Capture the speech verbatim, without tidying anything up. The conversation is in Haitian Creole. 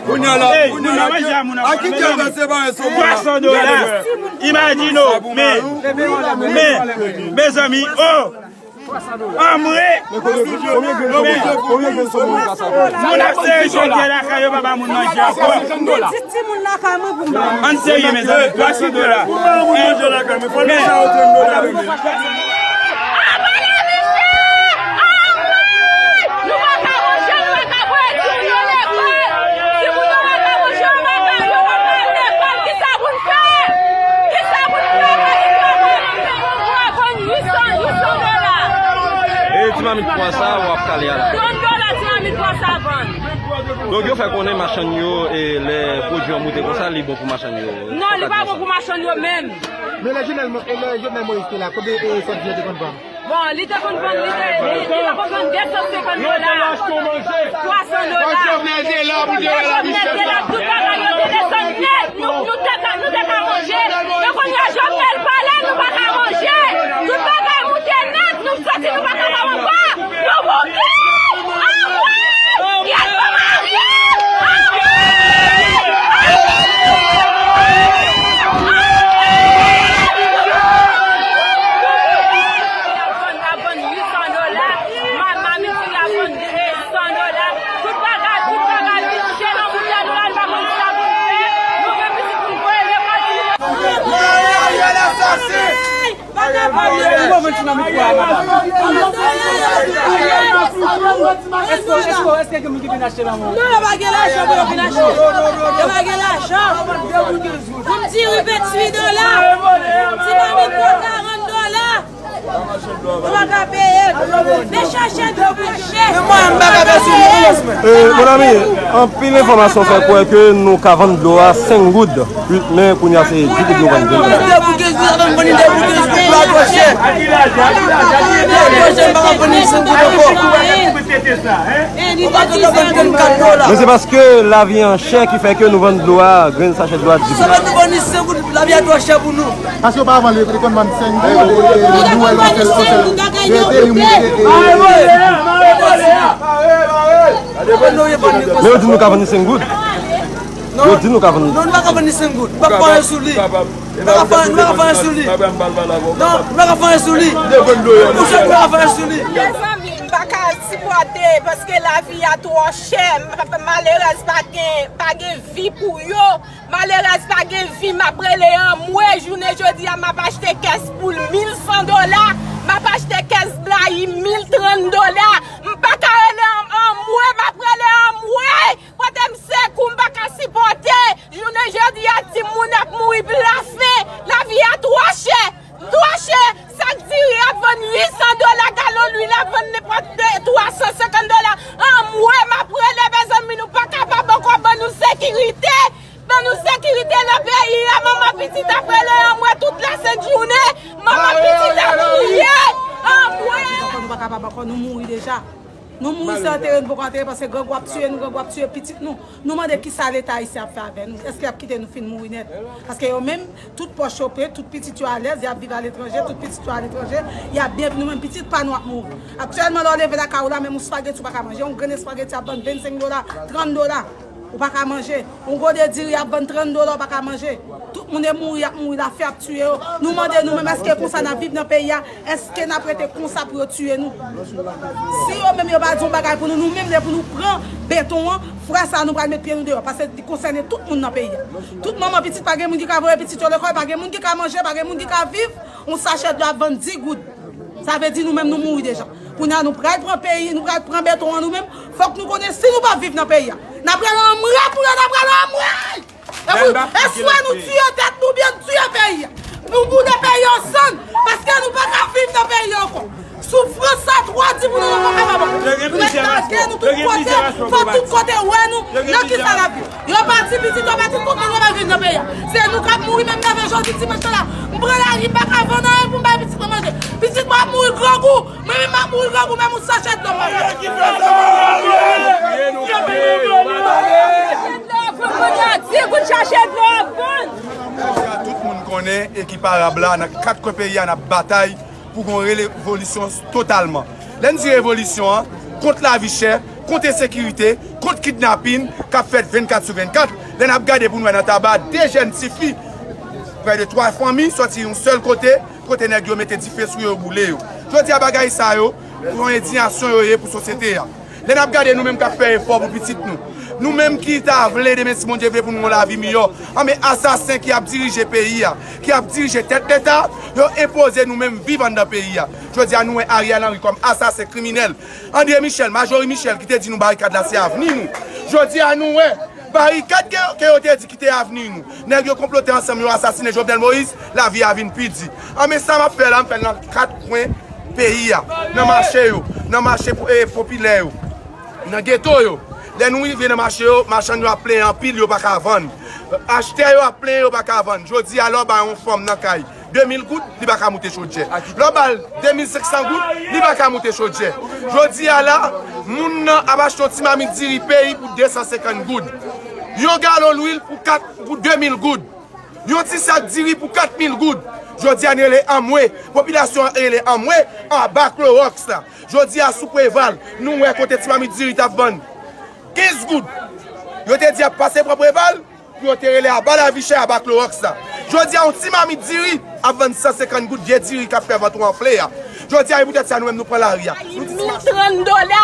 Kounye a la, kounye a la, a ki kè w ka separe sou moun la? Twa san dola. Imajine w, men, men, mezanmi, oh! Anmwe! Moun ap sere chòdyè lakay yo, pa ba moun manje ankò. Ann serye, mezanmi, twa san dola. Manje lakay mwen, fò nou sa yo trant dola. Nou pa ka manje, nou pa ka bwè, timoun yo lekòl. Timoun yo pa ka manje, yo pa ka, yo pa ka al lekòl. Kisa pou n fè? Kisa pou n fè? Pou a vann uit san, uit san dola. E ti mamit pwa sa, w ap kale a la. Trant dola ti mamit pwa sa vann. Donk, yo fè konnen machann yo, e lè pwodui an moute konsa, li bon pou machann yo. Non, li pa bon pou machann yo menm. Men lè Jovenel Mo-, e lè Jovenel Moïse te la, konbyen, e, chòdyè te konn vann? Bon, li te konn vann, li te, li, li te konn vann de san senkant dola, twa san dola. Lè Jovenel te la, pou Jovenel la, tout bagay yo te desann nèt. Nou, nou te ka, nou te ka manje. Men kounye a Jovenel pale, nou pa ka manje. Tout bagay moute nèt, nou santi nou pa kapab ankò. Nou bouke! Anmwe! Pyès pou marye! Anmwe! Anmwe! Anmwe! Ap vann uit san dola, ma-, mamit fi a vann, eh, san dola. Tout bagay, tout bagay, chèn an moute nou la, nou pa konn sa pou n fè. Nou gen pitit pou n voye lekòl. Ariel asasen! Ou pa vann ti mamit pwa a, madanm? Èske, èske, èske gen moun ki vin achte la, mwen? Non, yo pa gen lajan pou yo vin achte. Yo pa gen lajan. Pou m diri venntuit dola, ti mamit pwa karant dola. Ou pa ka peye. Men chache dlo pou chè. Men mwen, m pa ka fè sou mwen. Eh, mon ami, anpil enfòmasyon fè kwè ke nou ka vann dlo a senk goud. Men kounye a se di goud nou vann. Dlo pou kenz goud, sa vann li de pou kenz goud, dlo a twò chè. Dlo a twò chè, m pa ka vann li senk goud ankò. Ou pa ka vann li trannkat dola. Men se paske lavi an chè ki fè ke nou vann dlo a, grenn sachè dlo a di goud. Sa fè nou vann li senk goud, lavi a twò chè pou nou. Paske oparavan, yo te konn vann senk goud, e, nou wè lòtèl, otèl, yo te, yo te, e, e, e, Men yo di nou ka vann li senk goud. Yo di nou ka vann li. Non, nou pa ka vann li senk goud. Nou pa ka fè anyen sou li. Nou pa ka fè, nou pa ka fè anyen sou li. Non, nou pa ka fè anyen sou li. Mouche, nou pa ka fè anyen sou li. Mezanmi, m pa ka sipòte paske lavi a twò chè. M-, malerèz pa gen, pa gen vi pou yo. Malerèz pa gen vi, m ap rele anmwe. Jounen jodi a, m ap achte kès poul mil san dola, m ap achte kès blayi mil trant dola. M pa ka rele an-, anmwe, m ap rele anmwe. Pote m sekou, m pa ka sipòte. Jounen jodi a, timoun ap mouri lafen. Lavi a twò chè. Twò chè. Sak diri ap vann uit san dola, galon lwil ap vann nenpòt de twa san senkant dola. Anmwe, m ap rele, mezanmi, nou pa kapab ankò, ban nou sekirite. Ban nou sekirite nan peyi a, manman pitit ap rele anmwe tout lasent jounen, manman pitit ap kriye, anmwe. Nou pa kapab ankò, nou mouri deja. Nou mouri san antere, nou poko antere, paske grangou ap tiye nou, grangou ap tiye pitit nou. Nou mande kisa Leta ayisyen ap fè avè nou, èske y ap kite nou fin mouri nèt? Paske yo menm, tout pòch yo plen, tout pitit yo alèz, y ap viv aletranje, tout pitit yo aletranje, y ap byen viv, nou menm pitit pa nou ap mouri. Aktyèlman, lè w leve lakay ou la, menm yon espageti ou pa ka manje, yon grenn espageti ap vann vennsenk dola, trant dola. Ou pa ka manje. Yon gode diri ap vann trant dola, ou pa ka manje. Tout moun e mouri, y ap mouri, lafen ap tiye yo. Nou mande nou menm, èske konsa n ap viv nan peyi a? Èske n ap rete konsa pou yo tiye nou? Si yo menm yo pa di yon bagay pou nou, nou menm lè pou nou pran beton an, fwa sa a nou pral met pye nou deyò, paske li konsène tout moun nan peyi a. Tout manman pitit, pa gen moun ki ka voye pitit yo lekòl, pa gen moun ki ka manje, pa gen moun ki ka viv. Yon sachè dlo ap vann dis goud. Sa vle di nou menm nou mouri deja. Kounye a nou pral pran peyi, nou pral pran beton an nou menm. Fòk nou konnen si nou p ap viv nan peyi a. N ap rele anmwe pou yo, n ap rele anmwe! E pou, e swa nou tiye tèt nou oubyen nou tiye peyi a. Nou boule peyi a an sann, paske nou pa ka viv nan peyi a ankò. Soufrans sa twò di pou nou, nou pa kapab ankò. Nou ret lage nou tout kote, fò tout kote wè nou nan kisa n ap viv. Yo pati pitit, yo pati tout moun, yo pa viv nan peyi a. Se nou k ap mouri menm leve jodi dimanch la. M pran lari, m pa ka vann anyen pou m bay pitit mwen manje. Pitit mwen ap mouri grangou. Mwen menm m ap mouri grangou, menm yon sachè dlo m pa ka. Chache dlo ap vann, kounye a, dis goud chache dlo ap vann. Tout moun konnen ekip Arab la, nan kat kwen peyi a, n ap batay pou gon revolisyon totalman. Lè n di revolisyon an, kont lavi chè, kont ensekirite, kont kidnapin k ap fèt vennkat sou vennkat. Lè n ap gade pou n wè nan Taba, de jèn tifi, prè de twa fanmi sòti yon sèl kote, kote nèg yo mete dife sou yo, yo boule yo. Jodi a bagay sa yo, yon endiyasyon yo ye pou sosyete a. Lè n ap gade nou menm k ap fè efò pou pitit nou, nou menm ki ta vle demen si Bondye vle pou nou yon lavi miyò, anben asasen ki ap dirije peyi a, ki ap dirije tèt leta, yo enpoze nou menm viv anndan peyi a. Jodi a nou wè Ariel Henry kòm asasen kriminèl. André Michel, Majorie Michel ki te di nou barikad la se avni nou. Jodi a nou wè barikad ke, ke yo te di ki te avni nou. Nèg yo konplote ansanm, yo asasinen Jovenel Moïse, lavi a vin pi di. Anben sa m ap fè la, m fè l nan kat kwen peyi a, nan mache yo, nan mache po- e popilè yo, nan geto yo. Lè nou rive nan mache yo, machann yo ap plenyen anpil, yo pa ka vann. Achtè yo ap plenyen, yo pa ka vann. Jodi a lè w bay yon fanm nan kay de mil goud, li pa ka moute chodyè. Lè w ba l de mil senk san goud, li pa ka moute chodyè. Jodi a la, moun nan ap achte yon ti mamit diri peyi pou de san senkant goud. Yon galon lwil pou kat, pou de mil goud. Yon ti sak diri pou kat mil goud. Jodi a n rele anmwe. Popilasyon an rele anmwe anba klowòks la. Jodi a sou Preval, nou wè kote ti mamit diri t ap vann kenz goud. Yo te di ap pase pran Preval, pou yo te rele aba lavi chè, aba klowòks la. Jodi a yon ti mamit diri ap vann san senkant goud, vye diri k ap fè vant ou anfle a. Jodi a e poutèt sa nou menm nou pran lari a. Nou di mil trant dola.